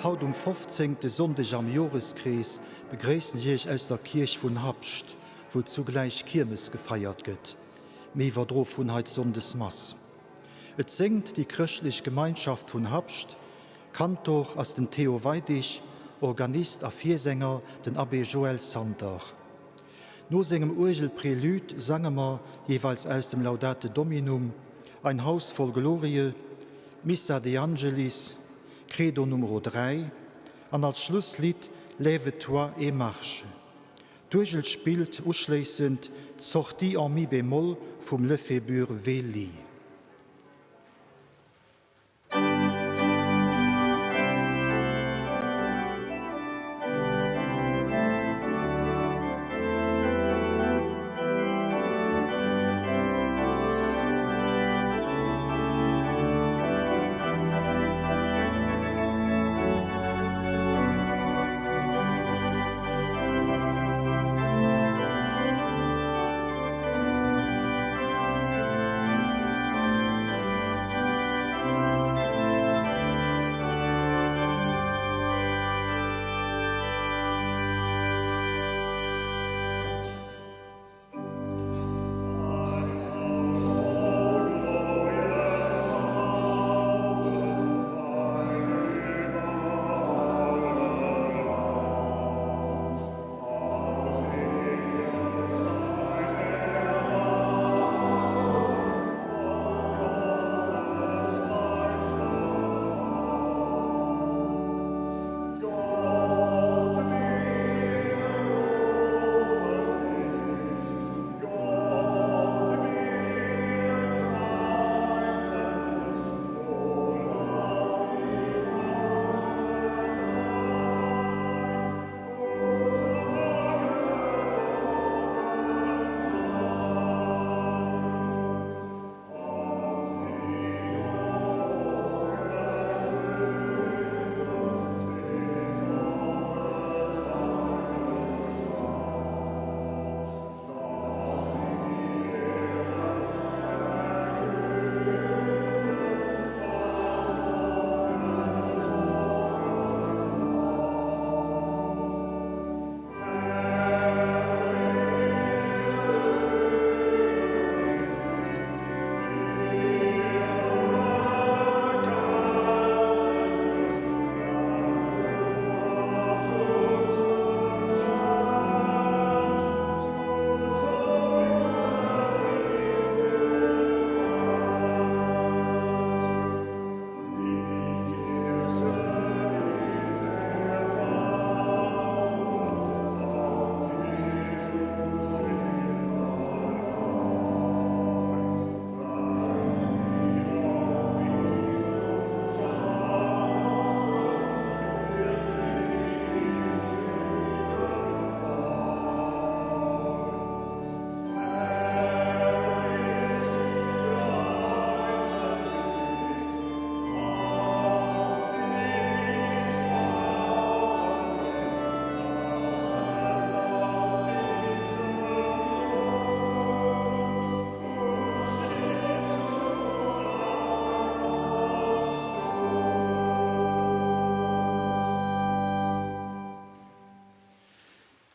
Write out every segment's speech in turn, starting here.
Haut um fofzéngte Sonndeg am Joreskrees begréissen ech Iech aus der Kierch vun Habscht, wou zugläich Kiermes gefeiert gëtt. Mir iwwerdroe vun hei d'Sonndesmass. Et séngt déi chrëschtlech Gemeinschaft vun Habscht. Kantor ass den Theo Weidig, Organist a Virsänger den Abbé Joël Santer. No sengem Uergelprelude sange mer, jeeweils aus dem Laudate Dominum, Ein Haus voll Glorie, Missa de Angelis, Credo Numero 3 an als Schlusslidd Lève-toi et marche. D'Uergel spillt uschléissend d'Sortie en mi bémol vum Lefébure-Wely.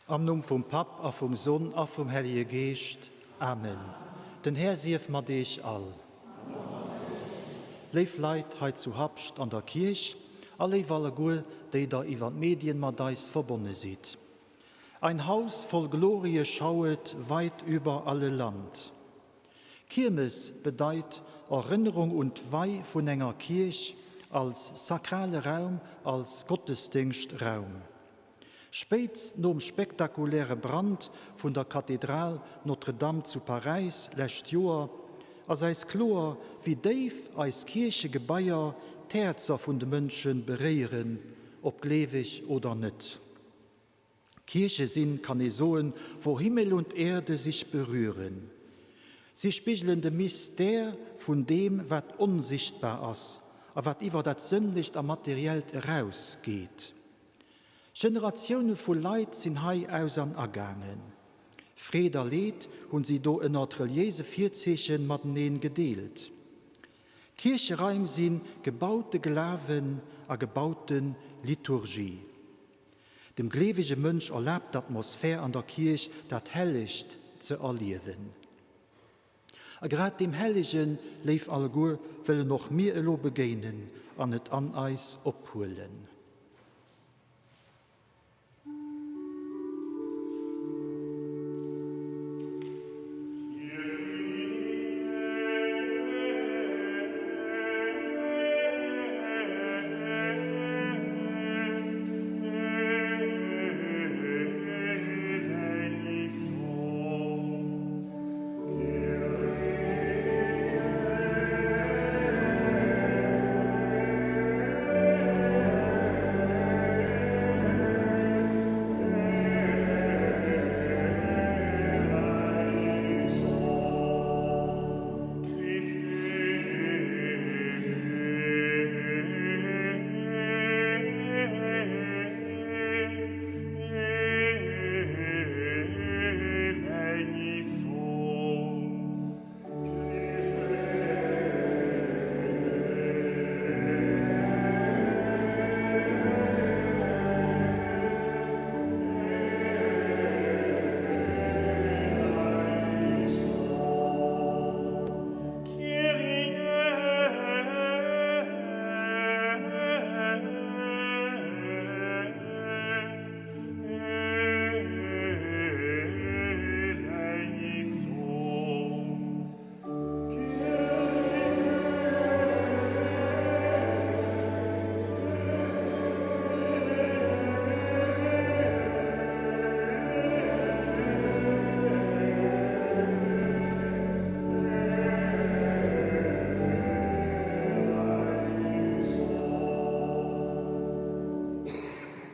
Am Numm vum Papp a vum Sonn a vum Hellege Geescht. Amen. Den Här sief mat Iech all. Léif Leit hei zu Habscht an der Kierch a léif alleguer, déi der iwwer d'Medien mat eis verbonne sidd. Ein Haus voll Glorie schauet weit über alle Land. Kiermes bedeit Erënnerung un d'Wei vun enger Kierch als sakrale Raum, als Gottesdéngschtraum. Spéitst nom spektakuläre Brand vun der Kathedral Notre-Dame zu Paräis lescht Joer ass eis kloer, wéi déif eis Kierchegebaier d'Häerzer vun de Mënsche beréieren, ob gleeweg oder net. Kierche sinn, kann ee soen, wo Himmel und Erde sich berühren. Si spigelen de Mystère vun deem, wat onsichtbar ass a wat iwwer dat Sënnlecht a Materiellt eraus geet. Generatioune vu Leit sinn hei aus an agaangen. Freed a Leed hunn si do ënnert reliéise Virzeechen mateneen gedeelt. Kiercheraim si gebaute Glawen. a gebaute Liturgie. Dem gleewege Mënsch erlaabt d'Atmosphär an der Kierch, dat Hellegt ze erliewen. A grad deem Hellegen, léif alleguer, wëllen och mir elo begéinen an et an eis ophuelen.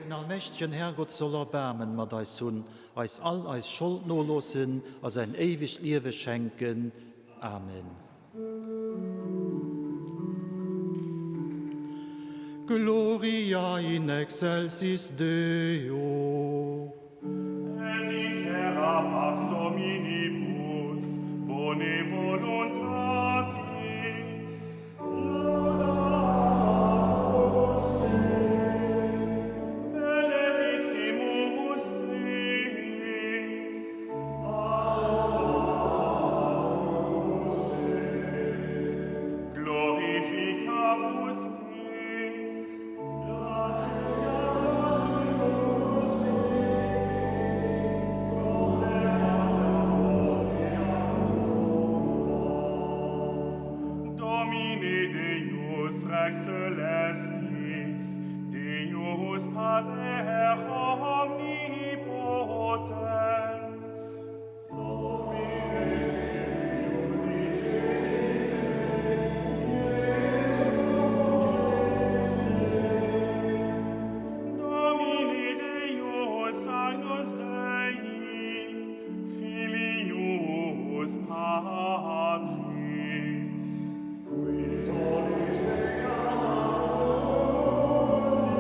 Den allmächtegen Herrgott soll Erbaarmen mat eis hunn, eis all eis Schold noloossen a säin éiwegt Liewe schenken. Amen. Gloria in excelsis Deo. Et in terra pax hominibus bone voluntatis. Laudamus te. Benedicimus te. Adoramus te. Glorificamus te. Gratiamus te. Propter gloria tua. Domine Deus Rex Celestis, Deus Pater omnipotens. Domine Filii unigenite, Iesu Christe. Domine Deus Agnus Dei, Filius Patris. Qui tollis peccata mundi,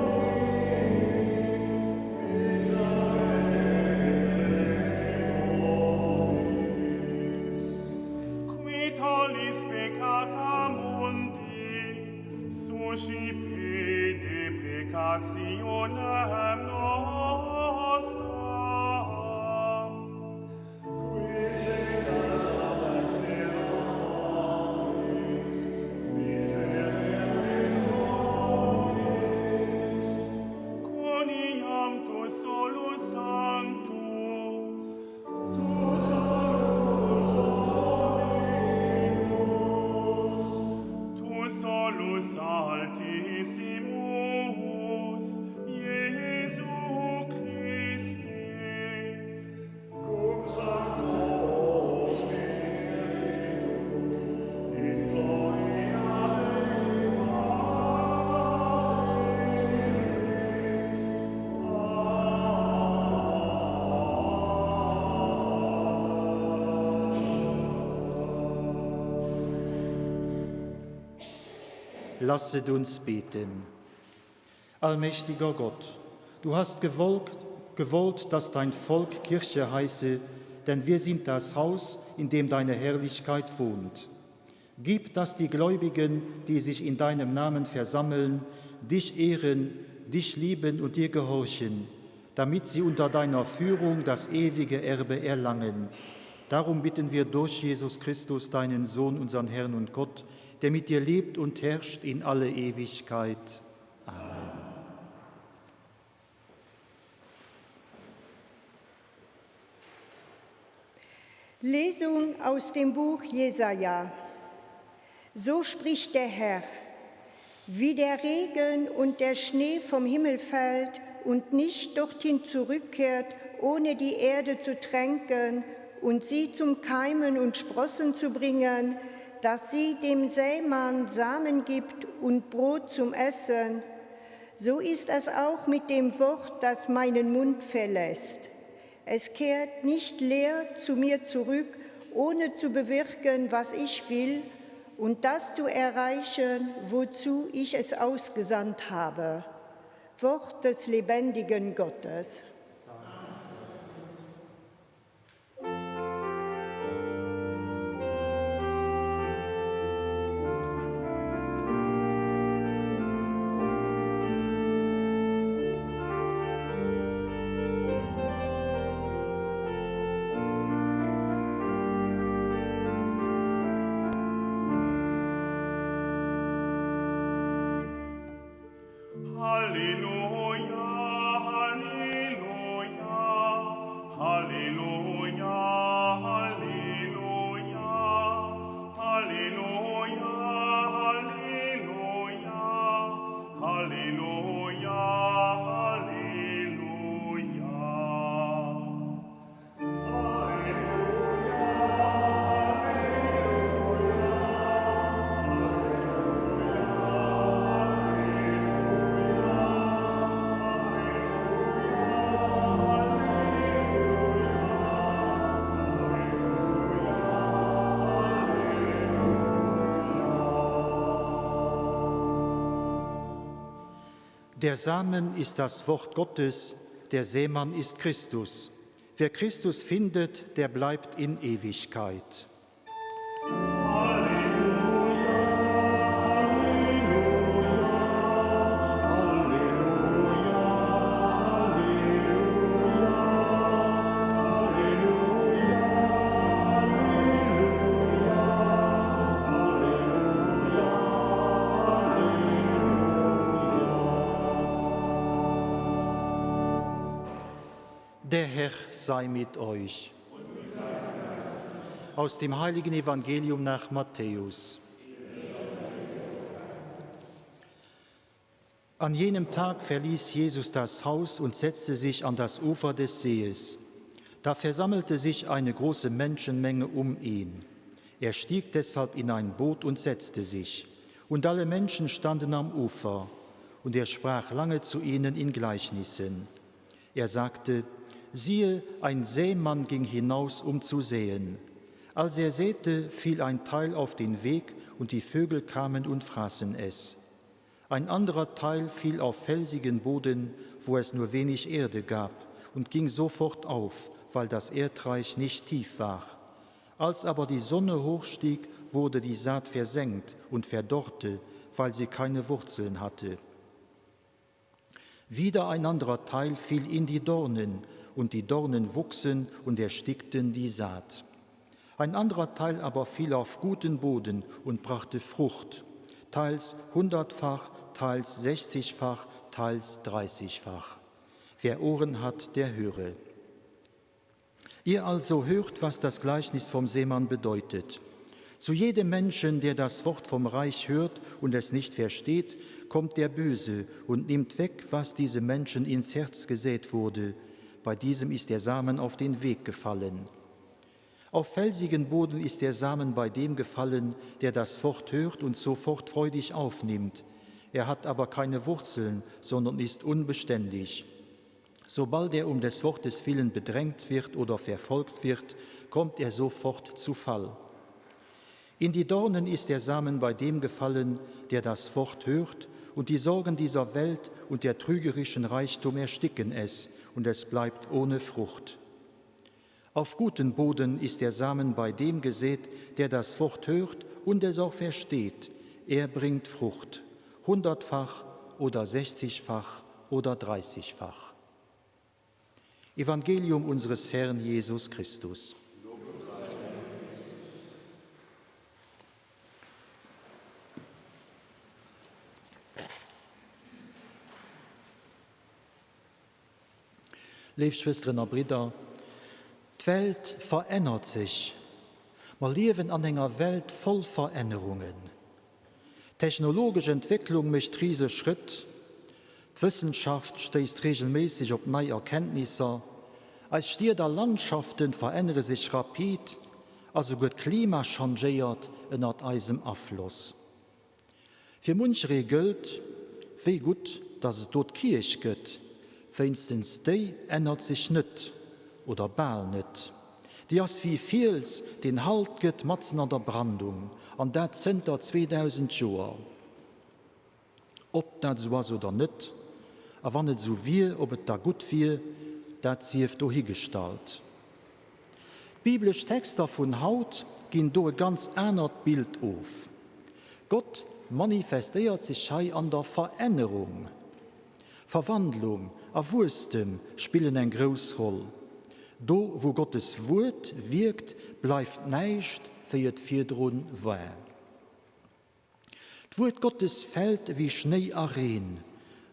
miserere nobis. Qui tollis peccata mundi, suscipe deprecationem nostram. Qui sedas ab excello Patris, miserere nobis. Quoniam tu solus sanctus, tu solus Dominus, tu solus altissimus, Iesu Christe, cum Sancto Spiritu, in gloria Dei Patris. Amen. Lasset uns beten. Allmächtiger Gott, du hast gewollt, gewollt, dass dein Volk Kirche heiße, denn wir sind das Haus, in dem deine Herrlichkeit wohnt. Gib, dass die Gläubigen, die sich in deinem Namen versammeln, dich ehren, dich lieben und dir gehorchen, damit sie unter deiner Führung das ewige Erbe erlangen. Darum bitten wir durch Jesus Christus, deinen Sohn, unseren Herrn und Gott, der mit dir lebt und herrscht in alle Ewigkeit. Amen. Lesung aus dem Buch Jesaja. So spricht der Herr: Wie der Regen und der Schnee vom Himmel fällt und nicht dorthin zurückkehrt, ohne die Erde zu tränken und sie zum Keimen und Sprossen zu bringen, dass sie dem Sämann Samen gibt und Brot zum Essen, so ist es auch mit dem Wort, das meinen Mund verlässt. Es kehrt nicht leer zu mir zurück, ohne zu bewirken, was ich will und das zu erreichen, wozu ich es ausgesandt habe. Wort des lebendigen Gottes. Halleluja, Halleluja, Halleluja, Halleluja, Halleluja, Halleluja, Halleluja, Halleluja. Der Samen ist das Wort Gottes, der Seemann ist Christus. Wer Christus findet, der bleibt in Ewigkeit. Halleluja, Halleluja, Halleluja, Halleluja, Halleluja, Halleluja, Halleluja, Der Herr sei mit euch. Aus dem heiligen Evangelium nach Matthäus. An jenem Tag verließ Jesus das Haus und setzte sich an das Ufer des Sees. Da versammelte sich eine große Menschenmenge um ihn. Er stieg deshalb in ein Boot und setzte sich. Und alle Menschen standen am Ufer. Und er sprach lange zu ihnen in Gleichnissen. Er sagte: Siehe, ein Sämann ging hinaus, um zu säen. Als er säte, fiel ein Teil auf den Weg, und die Vögel kamen und fraßen es. Ein anderer Teil fiel auf felsigen Boden, wo es nur wenig Erde gab, und ging sofort auf, weil das Erdreich nicht tief war. Als aber die Sonne hochstieg, wurde die Saat versenkt und verdorrte, weil sie keine Wurzeln hatte. Wieder ein anderer Teil fiel in die Dornen, und die Dornen wuchsen und erstickten die Saat. Ein anderer Teil aber fiel auf guten Boden und brachte Frucht, teils hundertfach, teils sechzigfach, teils dreißigfach. Wer Ohren hat, der höre. Ihr also hört, was das Gleichnis vom Seemann bedeutet. Zu jedem Menschen, der das Wort vom Reich hört und es nicht versteht, kommt der Böse und nimmt weg, was diesem Menschen ins Herz gesät wurde. Bei diesem ist der Samen auf den Weg gefallen. Auf felsigen Boden ist der Samen bei dem gefallen, der das Wort hört und sofort freudig aufnimmt. Er hat aber keine Wurzeln, sondern ist unbeständig. Sobald er um des Wortes willen bedrängt wird oder verfolgt wird, kommt er sofort zu Fall. In die Dornen ist der Samen bei dem gefallen, der das Wort hört, und die Sorgen dieser Welt und der trügerischen Reichtum ersticken es, und es bleibt ohne Frucht. Auf guten Boden ist der Samen bei dem gesät, der das Wort hört und es auch versteht. Er bringt Frucht, hundertfach, oder sechzigfach oder dreißigfach. Evangelium unseres Herrn Jesus Christus. Léif Schwësteren a Bridder, d'Welt verännert sech. Mer liewen an enger Welt voll Verännerungen. D'technologesch Entwécklung mécht riseg Schrëtt, d'Wëssenschaft stéisst reegelméisseg op nei Erkenntnisser, eis Stied a Landschaften verännere sech rapid a souguer d'Klima changéiert ënnert eisem Afloss. Fir muncheree gëllt, wéi gutt, datt et do d'Kierch gëtt, wéinstens déi ännert sech net, oder bal net. Déi ass wéi e Fiels, deen Halt gëtt matzen an der Brandung, an dat zënter 2000 Joer. Ob dat esou ass oder net, a wann et esou wier, ob et da gutt wier, dat sief dohigestallt. D'biblesch Texter vun haut ginn do e ganz anert Bild of. Gott manifestéiert sech hei an der Verännerung. Verwandlung a Wuesstem spillen eng grouss Roll. Do wou Gottes Wuert wierkt, bleift näischt wéi et virdrun war. D'Wuert Gottes fält ewéi Schnéi a Reen,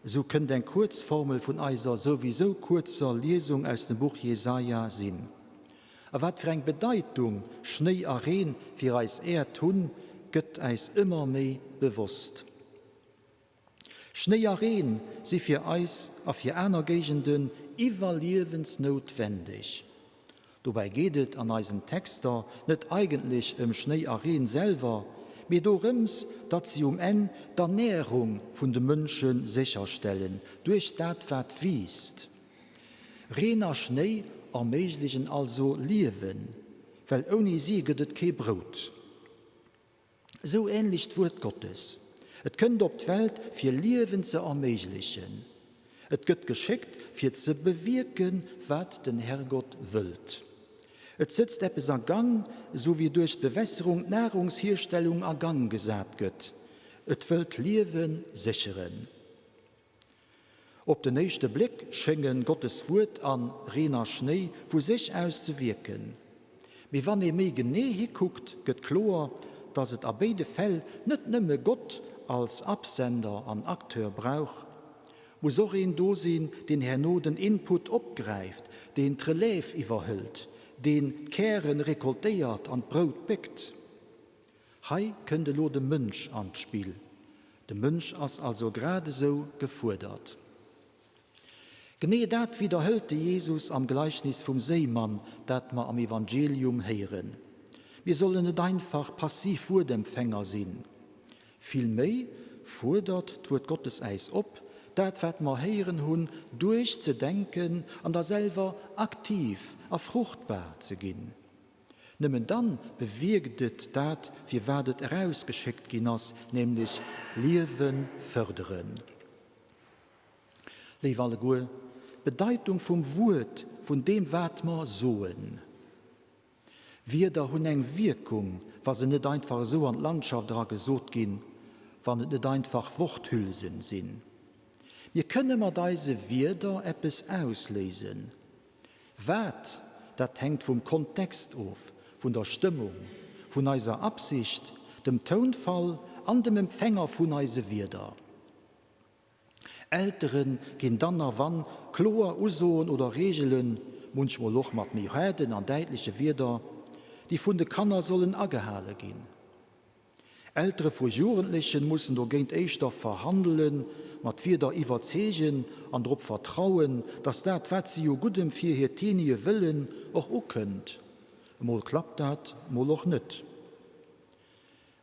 esou kënnt eng Kuerzformel vun eiser souwisou kuerzer Liesung aus dem Buch Jesaja sinn. A wat fir eng Bedeitung Schnéi a Reen fir eis Äerd hunn, gëtt äis ëmmer méi bewosst. Schnéi a Reen si fir eis a fir aner Géigenden iwwerliewensnoutwendeg. Dobäi geet et an eisen Texter net eigentlech ëm Schnéi a Reen selwer, mee dorëms, datt si um Enn d'Ernärung vun de Mënsche sécherstellen duerch dat wat wiisst. Reen a Schnéi erméiglechen also Liewen, well ouni si gëtt et kee Brout. Esou ähnlech d'Wuert Gottes. Et kënnt op d'Welt fir Liewen ze erméiglechen. Et gëtt geschéckt fir ze bewierken, wat den Herrgott wëllt. Et sëtzt eppes a Gang, esou wéi duerch d'Bewässerung d'Nahrungshierstellung a Gang gesat gëtt. Et wëllt d'Liewe sécheren. Op den éischte Bléck schénge Gottes Wuert an Reen a Schnéi vu sech aus ze wierken. Mee wann ee méi genee hikuckt, gëtt kloer, dass et a béide Fäll net nëmme Gott als Absender an Acteur brauch. Muss och een do sinn, deen herno den Input opgräift, deen d'Relève iwwerhëlt, deen d'Käre rekoltéiert an d'Brout béckt. Hei kënnt elo de Mënsch an d'Spill. De Mënsch ass also grad esou gefuerdert. Genee dat widderhëlt de Jesus am Gleichnis vum Séimann, dat mer am Evangelium héieren. Mir sollen net einfach passiv Wuertempfänger sinn. Villméi fuerdert d'Wuert Gottes äis op, dat wat mer héieren hunn, duerchzedenken an da selwer aktiv a fruchtbar ze ginn. Nëmmen dann bewierkt et dat, fir wat et erausgeschéckt ginn ass, nämlech Liewe fërderen. Léif alleguer, d'Bedeitung vum Wuert, vun deem wat mer soen. Wierder hunn eng Wierkung, wa se net einfach esou an d'Landschaft era gesot ginn, wann et net einfach Worthülsen sinn. Mir kënne mat eise Wierder eppes ausléisen. Wat, dat hänkt vum Kontext of, vun der Stëmmung, vun eiser Absicht, dem Tounfall an dem Empfänger vun eise Wierder. Eltere ginn dann a wann kloer Usoen oder Reegelen, munchmol och mat méi haarden an däitleche Wierder, déi vun de Kanner sollen agehale ginn. Eltere vu Jugendlechen mussen dogéint éischter verhandelen, mat Wierder iwwerzeegen an drop vertrauen, dass dat, wat si u Guddem fir hir Teenie wëllen, och ukënnt. Emol klappt dat, mol och net.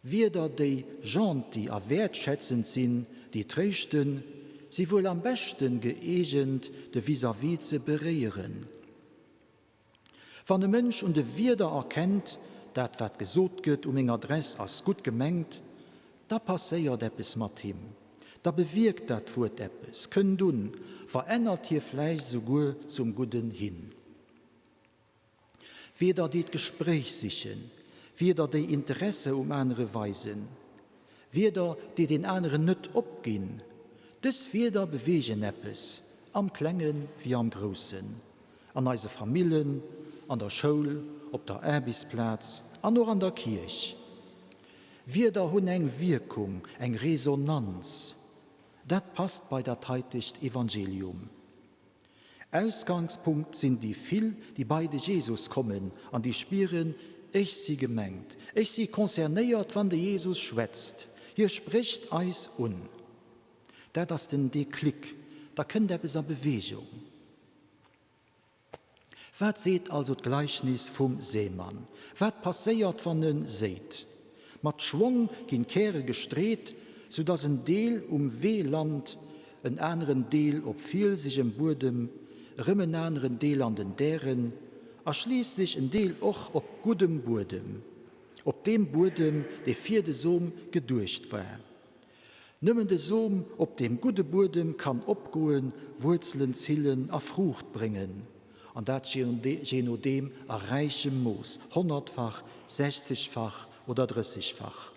Wierder, déi gentil a wäertschätzend sinn, déi tréischten, si wuel am beschten gëeegent, de Vis-à-vis ze beréieren. Wann e Mënsch un de Wierder erkennt, dat wat gesot gëtt u meng Adress ass gutt gemengt, da passéiert eppes mat him, da bewierkt dat Wuert eppes, kënnt un, verännert hie vläicht esouguer zum Gudden hin. Wierder déi d'Gespréich sichen, Wierder déi Interesse um anere weisen, Wierder déi deen aneren net opginn, Dës Wierder beweegen eppes, am Klenge wéi am Groussen, an eise Famillen, an der Schoul, op der Aarbechtsplaz an och an der Kierch. Wierder hunn eng Wierkung, eng Resonanz. Dat passt bei dat heitegt Evangelium. Ausgangspunkt sinn déi vill, déi bei de Jesus kommen an déi spieren, Ech si gemengt, ech si concernéiert, wann de Jesus schwätzt. Hie sprécht eis un. Dat ass den Déclic, da kënnt eppes a Beweegung. Wat seet also d'Gleichnis vum Seemann? Wat passéiert, wann e séit? Mat Schwong ginn d'Käre gestreet, sou dass en Deel um Wee lant, en aneren Deel op fielsegem Buedem, erëm en aneren Deel an den Dären a schliisslech en Deel och op guddem Buedem, op deem Buedem, dee fir de Som geduecht war. Nëmmen de Som op deem gudde Buedem kann opgoen, Wuerzelen zillen a Fruucht bréngen, an dat jee nodeem a räichem Mooss, honnertfach, sechzegfach oder drëssegfach.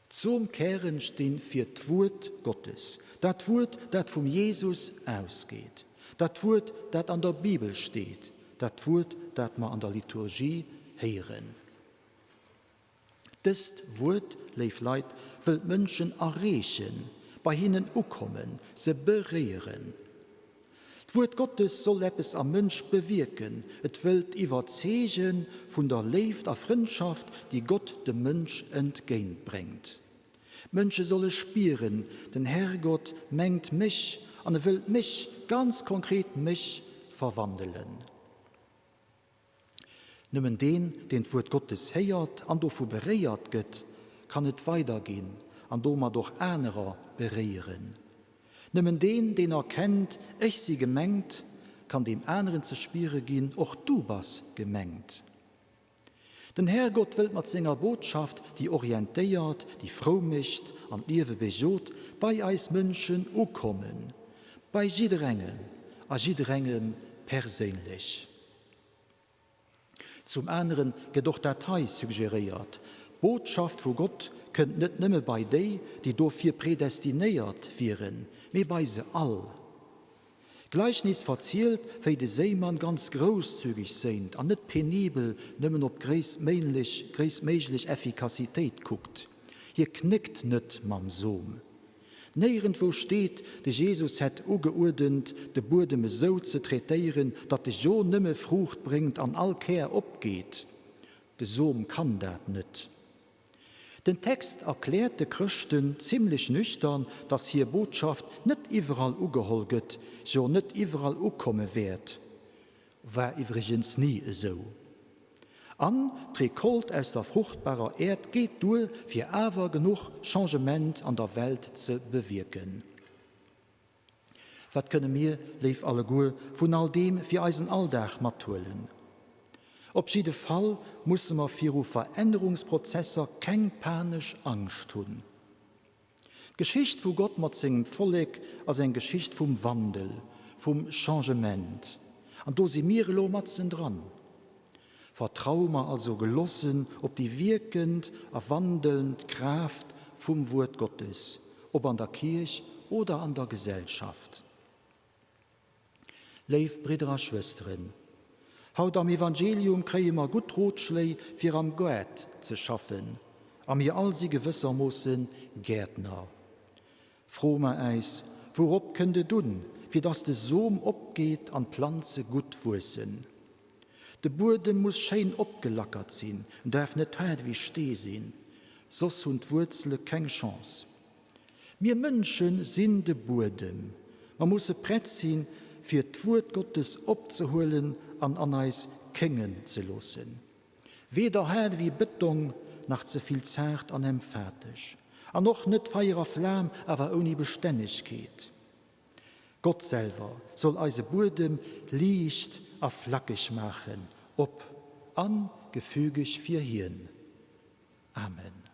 D'Somkären sti fir d'Wuert Gottes, dat Wuert, dat vum Jesus ausgeet, dat Wuert, dat an der Bibel steet, dat Wuert, dat mer an der Liturgie héieren. Dëst Wuert, léif Leit, wëll d'Mënschen erreechen, bei hinnen ukommen, se beréieren. D'Wuert Gottes soll eppes am Mënsch bewierken, et wëllt iwwerzeege vun der Léift a Frëndschaft, déi Gott dem Mënsch entgéintbréngt. D'Mënsche solle spieren, den Herrgott mengt mech an e wëllt mech, ganz konkret mech, verwandelen. Nëmmen deen, deen d'Wuert Gottes héiert an dovu beréiert gëtt, kann et weiderginn an domat och anerer beréieren. Nëmmen deen, deen erkennt, Ech si gemengt, kann deem aneren ze spiere ginn, Och du bass gemengt. Den Härgott wëllt mat senger Botschaft, déi orientéiert, déi frou mécht an d'Liewe bejot, bei eis Mënschen ukommen, bei jidderengem a jidderengem perséinlech. Zum anere gëtt och dat hei suggeréiert, D'Botschaft vu Gott kënnt net nëmme bei déi, déi dofir predestinéiert wieren, mee bei se all. D'Gleichnis verzielt, wéi de Séimann ganz grousszügeg séint an net penibel nëmmen op gréisstméiglech Effikassitéit kuckt. Hie knéckt net mam Som. Néierendwou steet, de Jesus hätt ugeuerdent, de Buedem esou ze traitéieren, datt e jo nëmme Fruucht bréngt an all Kär opgeet. De Som kann dat net. Den Text erkläert de Chrëschten zimmlech nüchtern, datt hir Botschaft net iwwerall ugeholl gëtt, jo net iwwerall ukomme wäert. War iwwregens ni esou. An d'Recolte aus der fruchtbarer Äerd geet duer, fir awer genuch Changement an der Welt ze bewierken. Wat kënne mir, léif alleguer, vun all deem fir eisen Alldag mathuelen? Op jidde Fall musse mer viru Verännerungsprozesser keng panesch Angscht hunn. D'Geschicht vu Gott mat sengem Vollek ass eng Geschicht vum Wandel, vum Changement. An do si mir elo matzen dran. Vertraue mer also gelossen op déi wierkend a wandelnd Kraaft vum Wuert Gottes, ob an der Kierch oder an der Gesellschaft. Léif Bridder a Schwësteren, haut am Evangelium kréie mer gutt Rotschléi fir am Gaart ze schaffen, a mir all si gewëssermoosse Gäertner. Froe mer äis, Wourop kënnt et un, fir dass de Som opgeet an d'Planze gutt wuessen? De Buedem muss schéin opgelackert sinn, en daarf net haart ewéi Stee sinn, soss hunn d'Wuerzele keng Chance. Mir Mënsche sinn de Buedem. Mer musse prett sinn, fir d'Wuert Gottes opzehuelen an an eis kéngen ze loossen. Weder haart ewéi Bëtong, nach ze vill zaart an emphatesch. An och net Feier a Flam, awer ouni Bestännegkeet. Gott selwer soll eise Buedem liicht a flackeg maachen, op a gefügeg fir hien. Amen.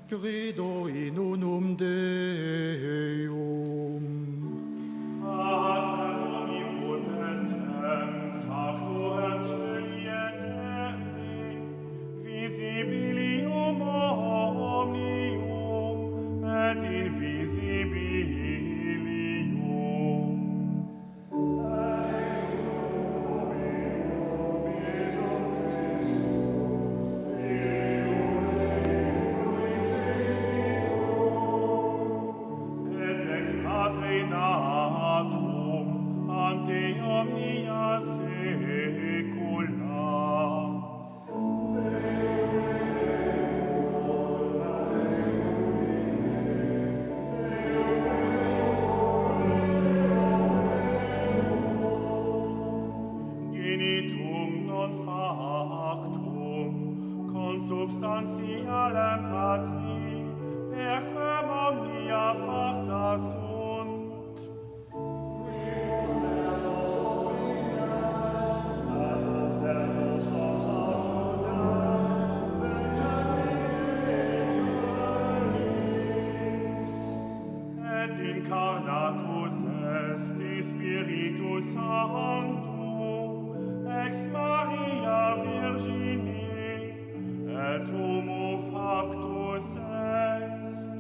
Credo in unum Deum. Patrem omnipotentem, factorem celi et terrae, visibili. Visibilium omnium et invisibilium. Et ex patre natum ante omnia saecula. Genitum non factum, consubstantialem Patri, per quem omnia facta sunt. Et incarnatus est de Spiritu Sancto, ex Maria Virgine, et homo factus est.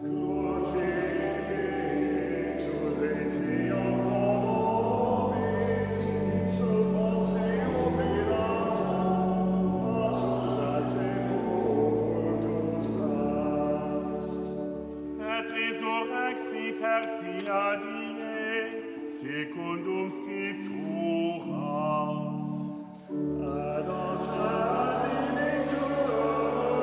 Crucifixus etiam pro nobis, sub Pontio Pilato, passus ad sepultus est. Et resurrexit tertia die, secundum scripturas. Ad ascendit in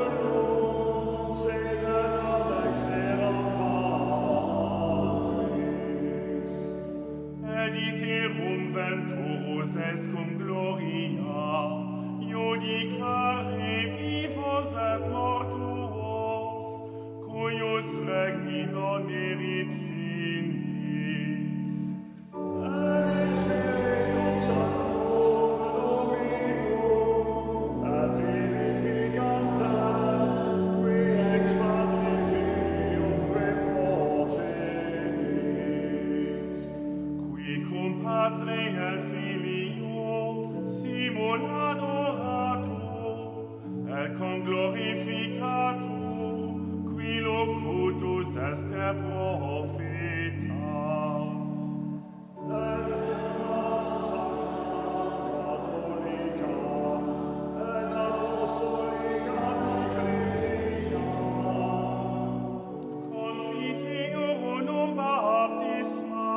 caelum, sedent ad dexteram Patris. Et iterum venturus est cum gloria, iudicare vivos et mortuos, cuius regni non erit finis. Et in Spiritum Sanctum Dominum, et vivificantem, qui ex Patri Filioque procedit. Qui cum Patre et Filio simul adoratur, et conglorificatur, qui locutus est per prophetas. Et unam sanctam catholicam, et apostolicam ecclesiam. Confiteor unum baptisma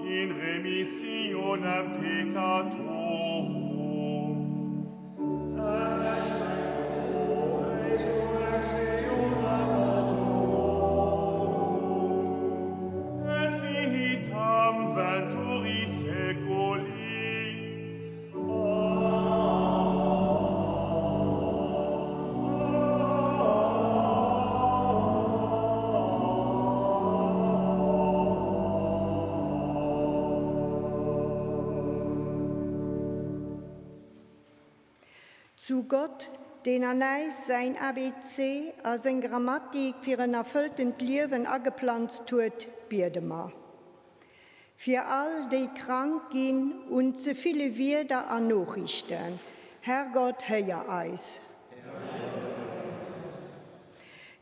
in remissionem peccatorum. Et expecto resurrectionem mortuorum. Et vitam venturi saeculi. Zu Gott, deen an äis säin ABC a seng Grammatik fir en erfëlltent Liewen ageplanzt huet, biede mer. Fir all, déi krank ginn un ze ville Wierder an Noochichten, Herrgott, héier eis.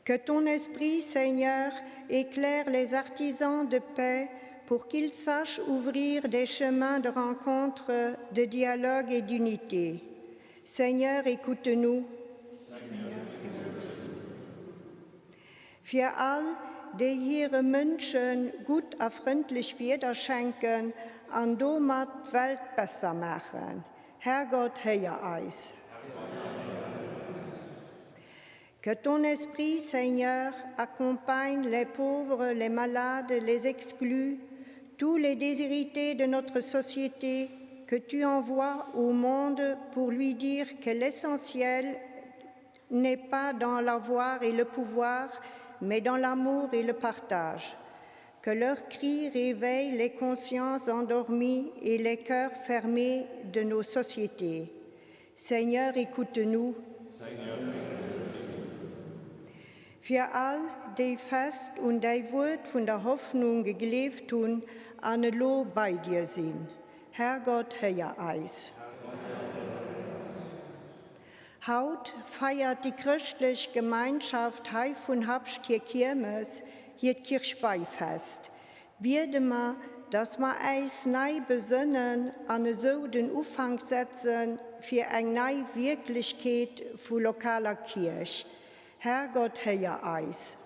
Que ton esprit, Seigneur, éclaire les artisans de paix pour qu'ils sachent ouvrir des chemins de rencontre, de dialogue et d'unité. Seigneur, écoute-nous. Fir all, déi hire Mënsche gutt a frëndlech Wierder schenken an domat d'Welt besser maachen, Herrgott, héier eis. Que ton esprit, Seigneur, accompagne les pauvres, les malades, les exclus, tous les déshérités de notre société que tu envoies au monde pour lui dire que l'essentiel n'est pas dans l'avoir et le pouvoir, mais dans l'amour et le partage. Que leurs cris réveillent les consciences endormies et les cœurs fermés de nos sociétés. Seigneur, écoute-nous. Fir all, déi fest un däi Wuert vun der Hoffnung gegleeft hunn an elo bei dir sinn. Herrgott, héier eis. Haut feiert déi chrëschtlech Gemeinschaft hei vun Habscht hir Kiermes, hiert Kirchweihfest. Biede mer, dass mer äis nei besënnen an esou den Ufank setze fir eng nei Wierklechkeet vu lokaler Kierch. Herrgott, héier eis.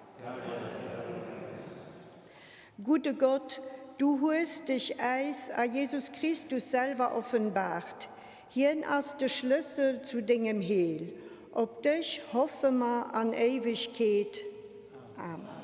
Gudde Gott, du hues dech äis a Jesus Christus selwer offenbaart. Hien ass de Schlëssel zu dengem Heel. Op dech hoffe mer an Éiwegkeet. Amen.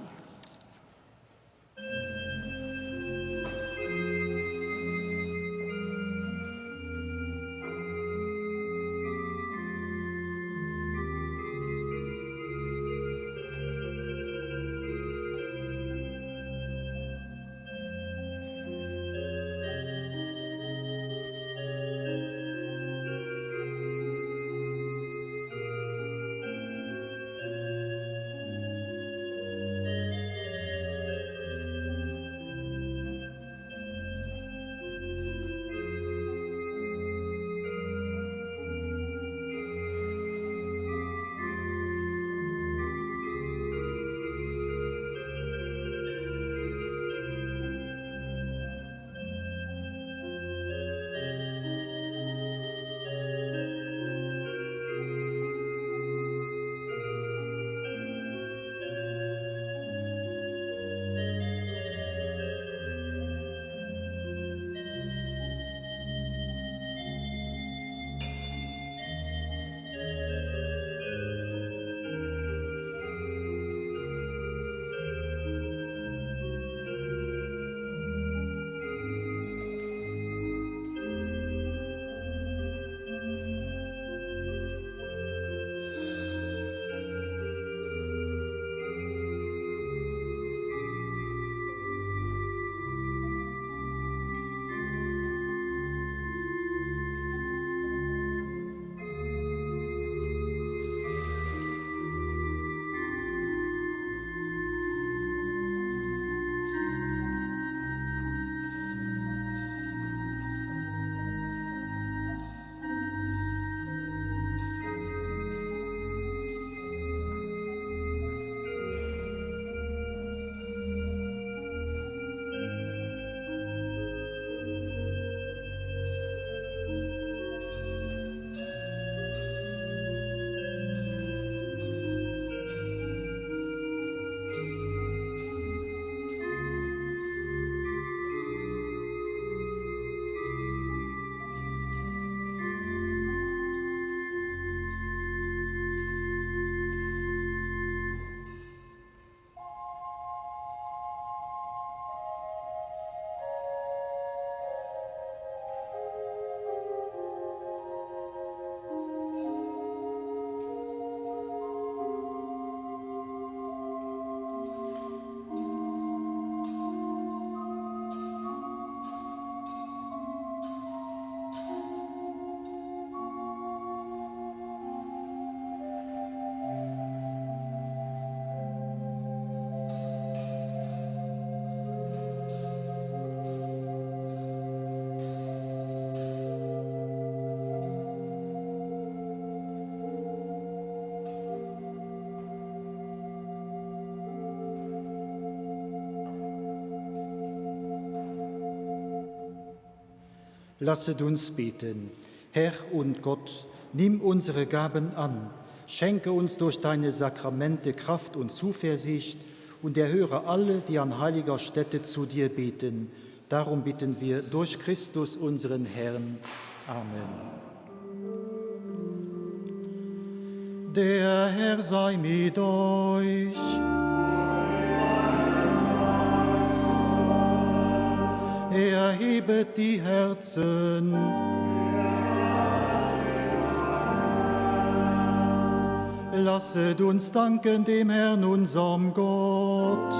Lasset uns beten. Herr und Gott, nimm unsere Gaben an, schenke uns durch deine Sakramente Kraft und Zuversicht und erhöre alle, die an heiliger Stätte zu dir beten. Darum bitten wir durch Christus unseren Herrn. Amen. Der Herr sei mit euch. Erhebet die Herzen. Lasset uns danken dem Herrn unserem Gott.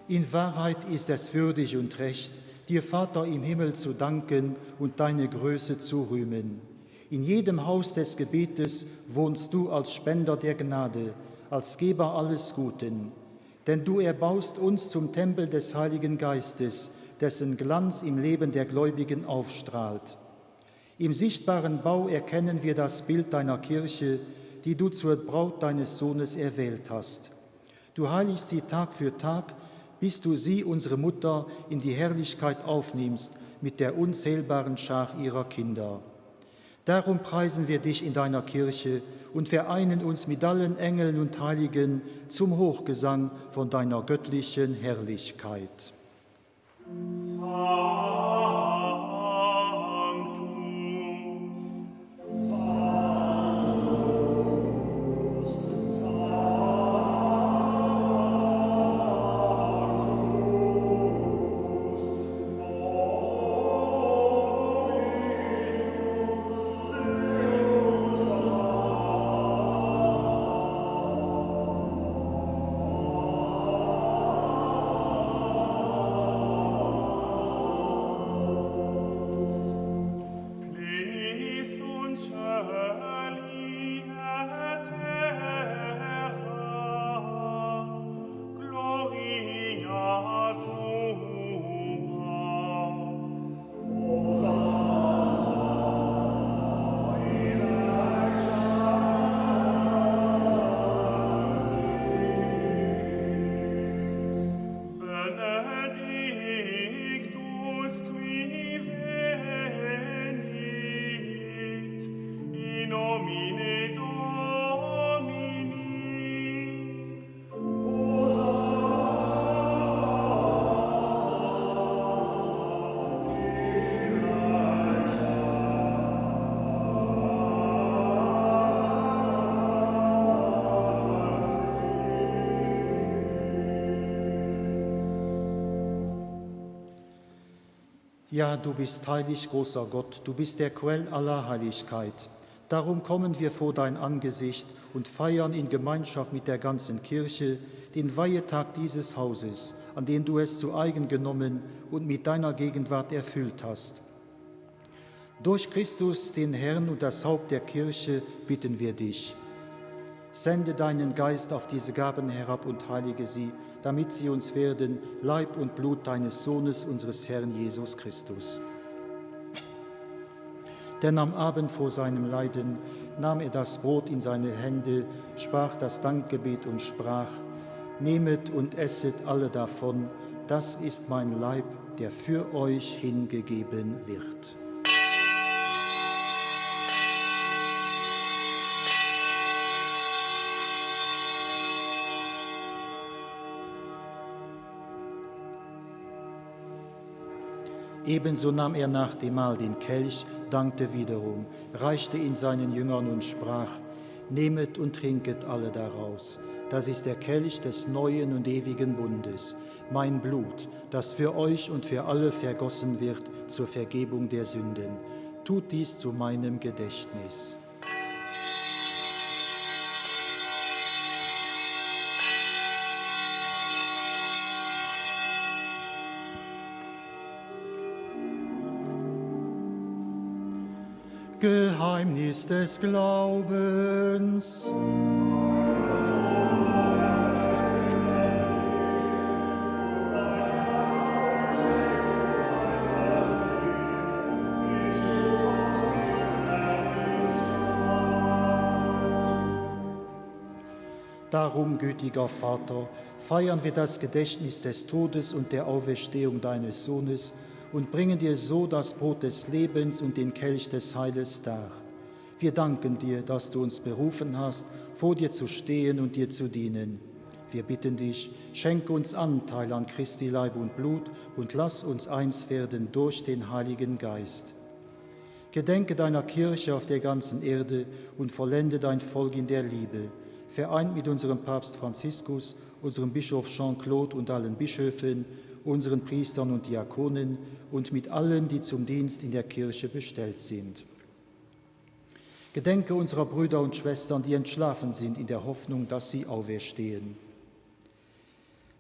In Wahrheit ist es würdig und recht, dir Vater im Himmel zu danken und deine Größe zu rühmen. In jedem Haus des Gebetes wohnst du als Spender der Gnade, als Geber alles Guten. Denn du erbaust uns zum Tempel des Heiligen Geistes, dessen Glanz im Leben der Gläubigen aufstrahlt. Im sichtbaren Bau erkennen wir das Bild deiner Kirche, die du zur Braut deines Sohnes erwählt hast. Du heiligst sie Tag für Tag, bis du sie, unsere Mutter, in die Herrlichkeit aufnimmst mit der unzählbaren Schar ihrer Kinder. Darum preisen wir dich in deiner Kirche und vereinen uns mit allen Engeln und Heiligen zum Hochgesang von deiner göttlichen Herrlichkeit. Ja, du bist heilig, großer Gott, du bist der Quell aller Heiligkeit. Darum kommen wir vor dein Angesicht und feiern in Gemeinschaft mit der ganzen Kirche den Weihetag dieses Hauses, an den du es zu eigen genommen und mit deiner Gegenwart erfüllt hast. Durch Christus, den Herrn und das Haupt der Kirche, bitten wir dich. Sende deinen Geist auf diese Gaben herab und heilige sie, damit sie uns werden Leib und Blut deines Sohnes, unseres Herrn Jesus Christus. Denn am Abend vor seinem Leiden nahm er das Brot in seine Hände, sprach das Dankgebet und sprach: Nehmet und esset alle davon, das ist mein Leib, der für euch hingegeben wird. Ebenso nahm er nach dem Mahl den Kelch, dankte wiederum, reichte ihn seinen Jüngern und sprach: Nehmet und trinket alle daraus. Das ist der Kelch des neuen und ewigen Bundes, mein Blut, das für euch und für alle vergossen wird zur Vergebung der Sünden. Tut dies zu meinem Gedächtnis. Geheimnis des Glaubens. Darum, gütiger Vater, feiern wir das Gedächtnis des Todes und der Auferstehung deines Sohnes und bringen dir so das Brot des Lebens und den Kelch des Heiles dar. Wir danken dir, dass du uns berufen hast, vor dir zu stehen und dir zu dienen. Wir bitten dich, schenke uns Anteil an Christi Leib und Blut und lass uns eins werden durch den Heiligen Geist. Gedenke deiner Kirche auf der ganzen Erde und vollende dein Volk in der Liebe, vereint mit unserem Papst Franziskus, unserem Bischof Jean-Claude und allen Bischöfen, unseren Priestern und Diakonen und mit allen, die zum Dienst in der Kirche bestellt sind. Gedenke unserer Brüder und Schwestern, die entschlafen sind, in der Hoffnung, dass sie auferstehen.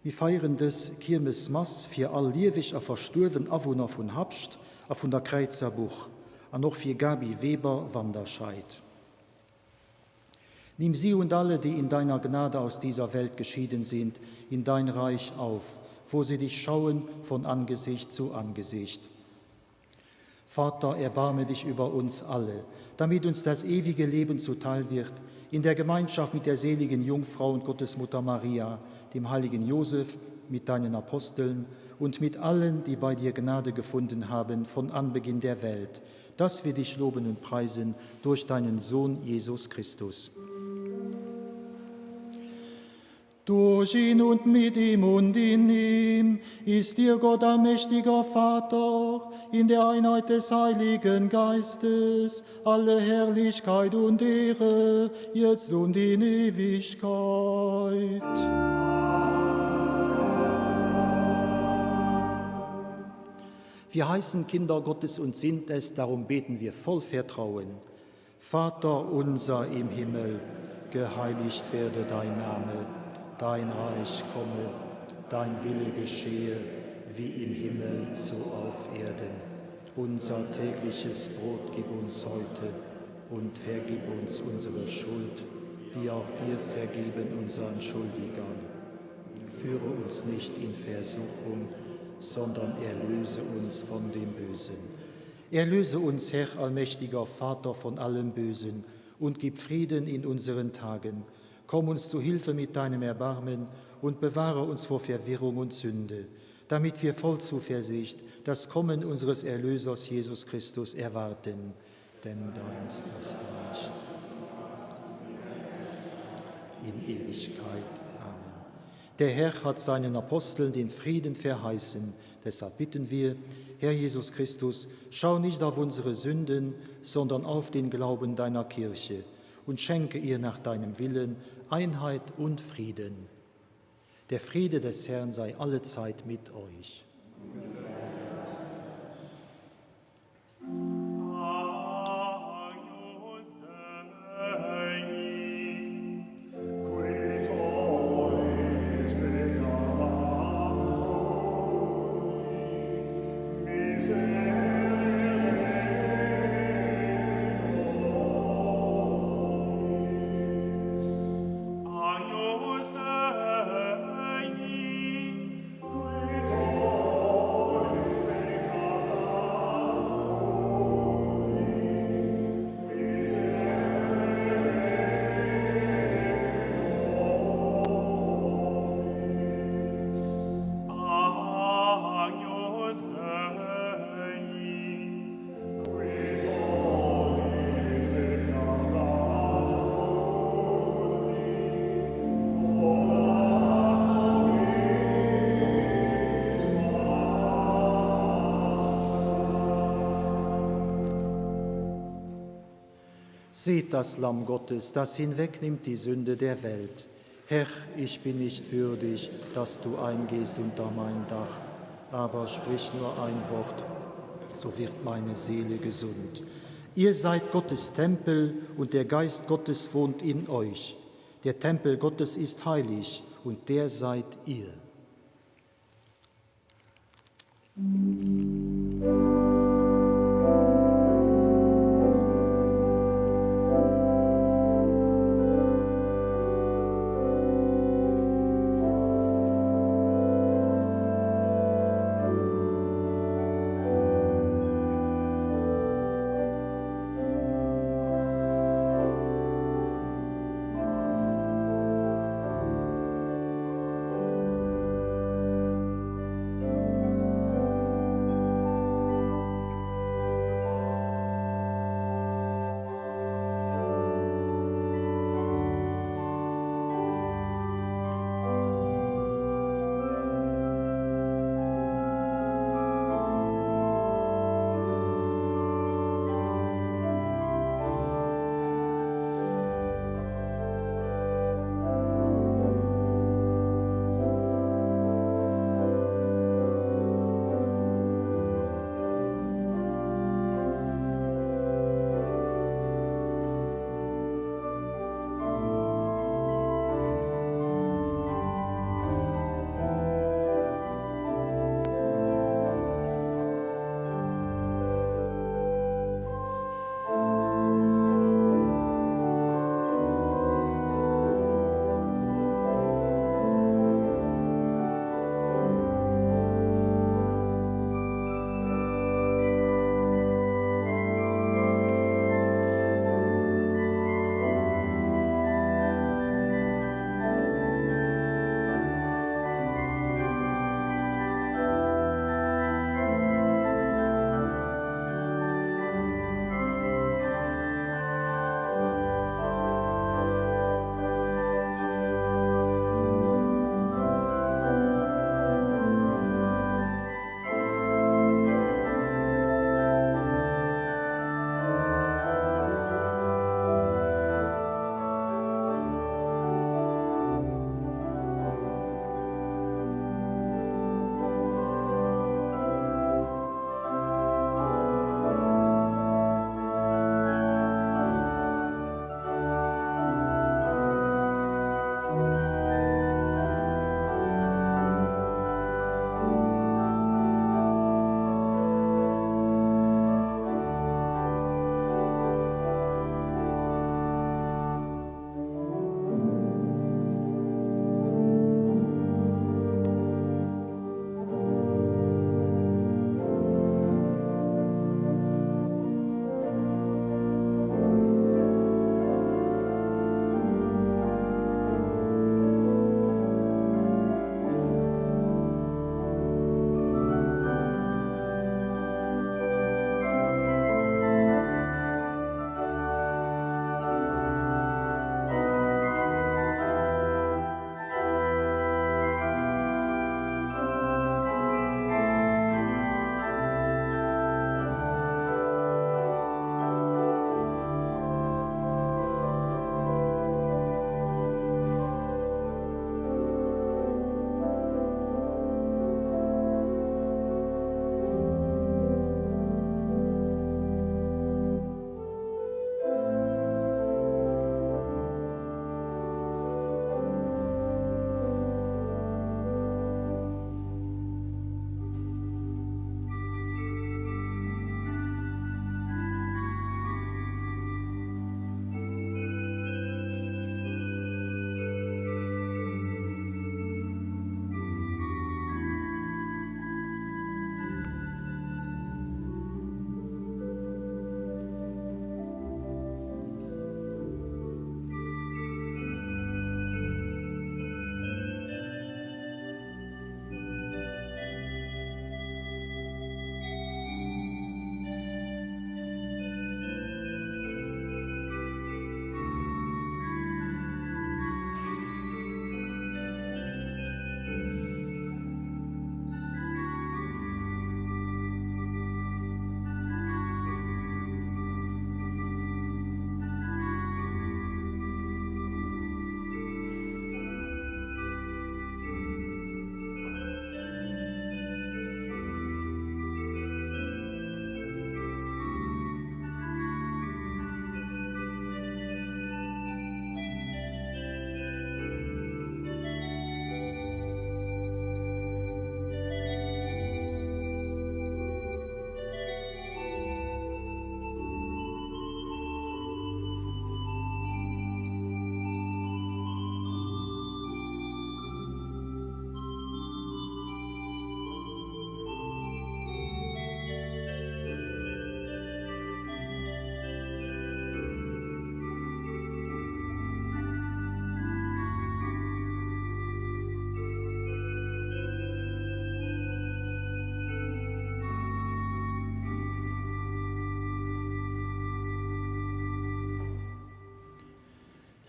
Mir feieren dës Kiermesmass fir all lieweg a verstuerwen Awunner vun Habscht a vun der Kräizerbuch an och fir Gaby Weber, Wanderscheid. Nimm sie und alle, die in deiner Gnade aus dieser Welt geschieden sind, in dein Reich auf, wo sie dich schauen von Angesicht zu Angesicht. Vater, erbarme dich über uns alle, damit uns das ewige Leben zuteil wird, in der Gemeinschaft mit der seligen Jungfrau und Gottesmutter Maria, dem heiligen Josef, mit deinen Aposteln und mit allen, die bei dir Gnade gefunden haben von Anbeginn der Welt, dass wir dich loben und preisen durch deinen Sohn Jesus Christus. Durch ihn und mit ihm und in ihm ist dir Gott allmächtiger Vater in der Einheit des Heiligen Geistes alle Herrlichkeit und Ehre jetzt und in Ewigkeit. Wir heißen Kinder Gottes und sind es, darum beten wir voll Vertrauen. Vater unser im Himmel, geheiligt werde dein Name, dein Reich komme, dein Wille geschehe, wie im Himmel so auf Erden. Unser tägliches Brot gib uns heute und vergib uns unsere Schuld, wie auch wir vergeben unseren Schuldigern. Führe uns nicht in Versuchung, sondern erlöse uns von dem Bösen. Erlöse uns, Herr allmächtiger Vater, von allem Bösen und gib Frieden in unseren Tagen. Komm uns zu Hilfe mit deinem Erbarmen und bewahre uns vor Verwirrung und Sünde, damit wir voll Zuversicht das Kommen unseres Erlösers Jesus Christus erwarten. Denn dein ist das Reich in Ewigkeit. Amen. Der Herr hat seinen Aposteln den Frieden verheißen. Deshalb bitten wir, Herr Jesus Christus, schau nicht auf unsere Sünden, sondern auf den Glauben deiner Kirche und schenke ihr nach deinem Willen Einheit und Frieden. Der Friede des Herrn sei allezeit mit euch. Seht das Lamm Gottes, das hinwegnimmt die Sünde der Welt. Herr, ich bin nicht würdig, dass du eingehst unter mein Dach, aber sprich nur ein Wort, so wird meine Seele gesund. Ihr seid Gottes Tempel und der Geist Gottes wohnt in euch. Der Tempel Gottes ist heilig und der seid ihr.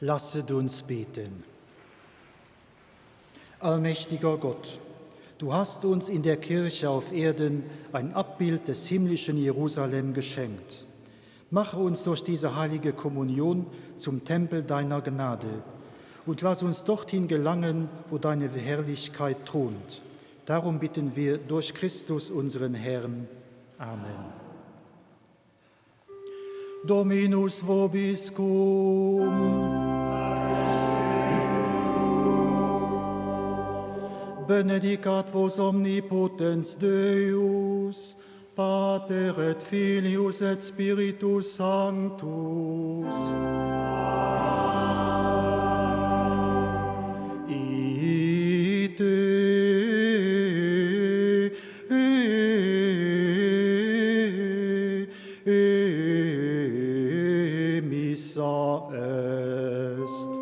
Lasset uns beten. Allmächtiger Gott, du hast uns in der Kirche auf Erden ein Abbild des himmlischen Jerusalem geschenkt. Mache uns durch diese heilige Kommunion zum Tempel deiner Gnade und lass uns dorthin gelangen, wo deine Herrlichkeit thront. Darum bitten wir durch Christus unseren Herrn. Amen. Dominus vobiscum. Benedicat vos omnipotens Deus, Pater et Filius et Spiritus Sanctus. Ite Missa est.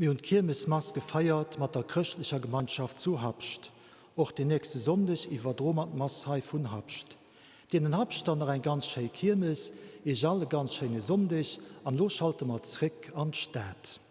Mir hunn d'Kiermesmass gefeiert mat der chrëschtlecher Gemeinschaft zu Habscht. Och den nächste Sonndeg iwwerdroe mer d'Mass hei vun Habscht. Deenen Habschter nach eng ganz schéi Kiermes, Iech all e ganz schéine Sonndeg an elo schalte mer zréck an d'Stad.